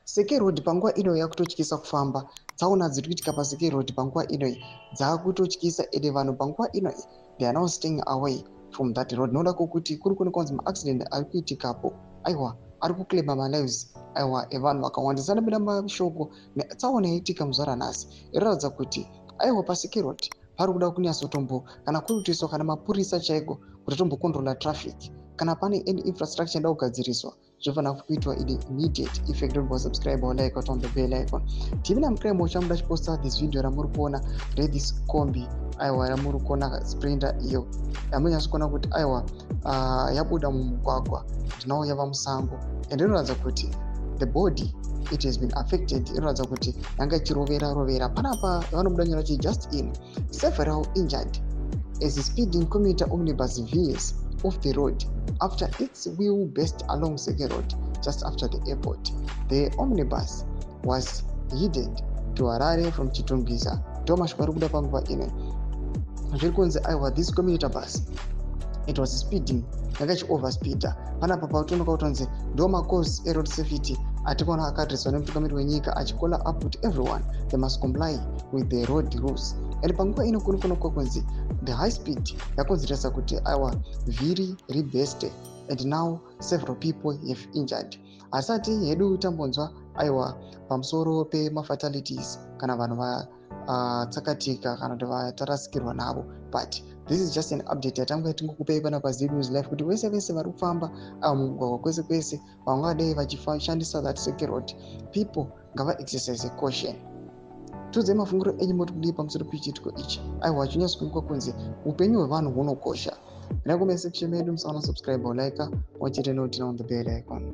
Seke Road panguva ino yakutotyisa kufamba. Tsaona dziri kuitika paSeke Road panguva ino dzakutotyisa, ende vanhu panguva ino, they are now staying away from that road nokuda kwokuti kuri kuonekwa kunzi maaccident ari kuitikapo, aiwa, ari kuclaima malives, aiwa, evanhu vakawanda. Sanapinda mashoko netsaona yaitika muzuva ranhasi inoratidza kuti, aiwa, paSeke Road pari kuda kunyatsotombo kana kuri kutoiswa kana mapurisa chaiko kuti tombocontrola traffic. Kana pane any infrastructure inoda kugadziriswa, zvofanira kuitwa in immediate effect. Don't subscribe or like or on the bell icon. Tv namukremo chamuda chiposta this video ramuri kuona rethis kombi, aiwa, ramuri kuona Sprinter iyo yamunyatso kuona kuti, aiwa, yabuda mumugwagwa, ndinawo yava musango, and inoratidza kuti the body, it has been affected. Inoratidza kuti yanga ichirovera rovera. Panapa vanobuda nyora chi "Just in, several injured as a speeding commuter omnibus veers off the road after its wheel burst along Seke Road just after the airport. The omnibus was headed to Harare from Chitungwiza." Ndo mashoko ari kuda panguva ino. Zviri kunzi, aiwa, this commuter bus, it was speeding, yanga ichioverspeeda. Panapa pautonoka kutonzi ndo macause eroad safety atikuona akaadreswa nemutungamiri wenyika achicalla up kuti everyone, they must comply with the road rules. And panguva ino kuri kuonekwa kunzi the high speed yakonzeresa kuti, aiwa, vhiri riburste, and now several people have injured. Hasati hedu tambonzwa, aiwa, pamusoro pemafatalities kana vanhu vatsakatika kana kuti vatarasikirwa navo, but this is just an update yatanga tingokupei pana paZim News Life kuti vese vese vari kufamba mumugwagwa kwese kwese vangadei vachishandisa that Seke Road, people ngavaexercise caution. Tiudzei mafungiro enyu, moti kudii pamusoro pechiitiko ichi? Aiwa, chinyatsokuonekwa kunzi upenyu hwevanhu hunokosha. Enda comment section medu, musaona subscribe or like, wachite notina on the bell icon.